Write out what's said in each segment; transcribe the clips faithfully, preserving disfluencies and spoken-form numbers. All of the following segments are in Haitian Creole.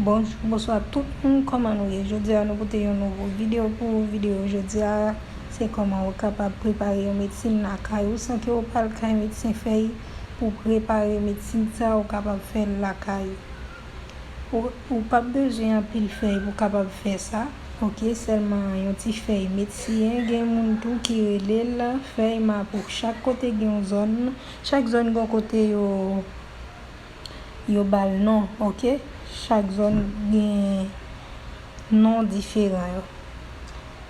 Bonjou, bonswa tout moun, kòman nou ye? Jodi a nou pote yon nouvo videyo pou ou. Videyo jodi a se kòman ou kapab prepare yon medsin lakay ou san ke ou pa al kay medsen fèy pou prepare medsin sa, ou kapab fè l lakay ou. Ou, ou p ap bezwen anpil fèy pou kapab fè sa, oke? Sèlman yon ti fèy medsiyen, gen moun tou ki rele l fèy mapou. Chak kote gen yon zòn, chak zòn gen yon kote yo yo ba l non, oke? Chak zòn gen non diferan yo.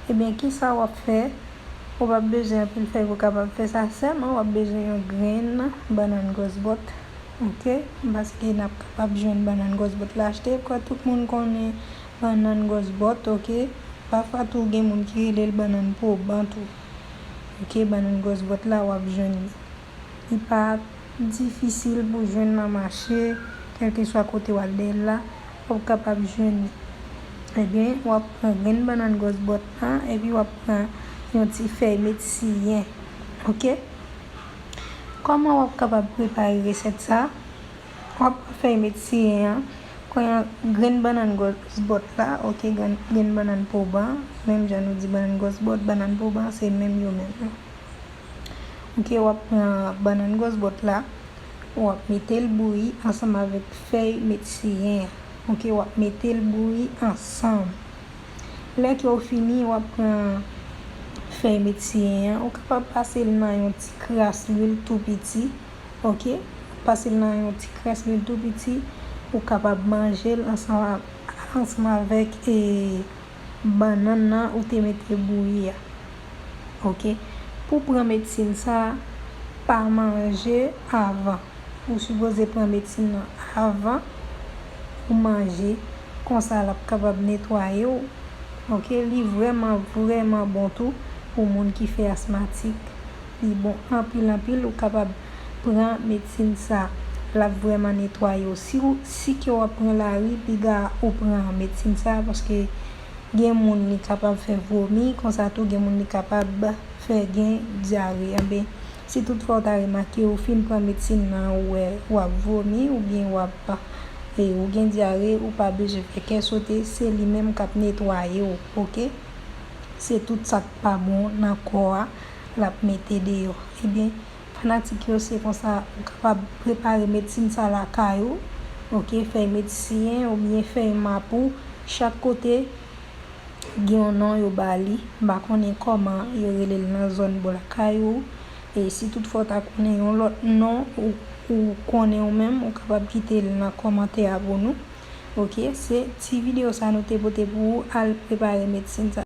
Ebyen, kisa w ap fè? Ou p ap bezwen anpil fèy pou w kapab fè sa, sèlman w ap bezwen yon grenn bannann gwòs bòt, oke? Paske n ap kapab jwenn bannann gwòs bòt la achte, kwa tout moun konnen bannann gwòs bòt, oke? Pafwa tou gen moun ki rele l bannann poban tou, oke? Bannann gwòs bòt la w ap jwenn li. Li pa difisil pou jwenn nan mache, kèlkeswa kote w al dèyè l la, w ap kapab jwenn li. Ebyen, w ap pran grenn bannann gwòs bòt la, epi w ap pran yon ti fèy medsiyen, oke? Kòman w ap kapab prepare resèt sa? W ap pran fèy medsiyen an, pran grenn bannann gwòs bòt la, oke, grenn, grenn bannann poban, menm jan nou di bannann gwòs bòt, bannann poban, se menm yo menm. Oke, w ap pran bannann gwòs bòt la, w ap mete l bouyi ansanm avèk fèy medsiyen an. Oke, w ap mete l bouyi ansanm. Lè ke w fini, w ap pran fèy medsiyen an, ou kapab pase l nan yon ti kras lwil tou piti, oke? Pase l nan yon ti kras lwil tou piti, ou kapab manje l ansanm a, ansanm avèk, e, bannann nan ou te mete bouyi a. Oke. Pou pran medsin sa, pa manje avan. Ou sipoze pran medsin nan avan ou manje. Konsa, l ap kapab netwaye w. Oke. Li vrèman, vrèman bon tou pou moun ki fè asmatik. Li bon anpil, anpil. Ou kapab pran medsin sa. L ap vrèman netwaye w. Si w, si ke w ap pran lari, piga ou pran medsin sa, paske gen moun li kapab fè vomi, konsa tou gen moun li kapab fè gen dyare. Anben, si toutfwa w ta remake ou fin pran medsin nan, ou wè w ap vomi oubyen w ap, e, ou gen dyare, ou pa bezwen fè kè sote, se li menm k ap netwaye w, oke? Se tout sa k pa bon nan kò a, l ap mete deyò. Ebyen, fanatik yo, se konsa ou kapab prepare medsin sa lakay ou, oke? Fèy medsiyen oubyen fèy mapou, chak kote gen yon non yo ba li. M pa konnen kòman yo rele l nan zòn bò lakay ou. E si toutfwa w ta konnen yon lòt non ou, ou konnen ou menm, ou kapab kite l nan kòmantè a pou nou. Oke, se ti videyo sa nou te pote pou ou. Al prepare medsin sa.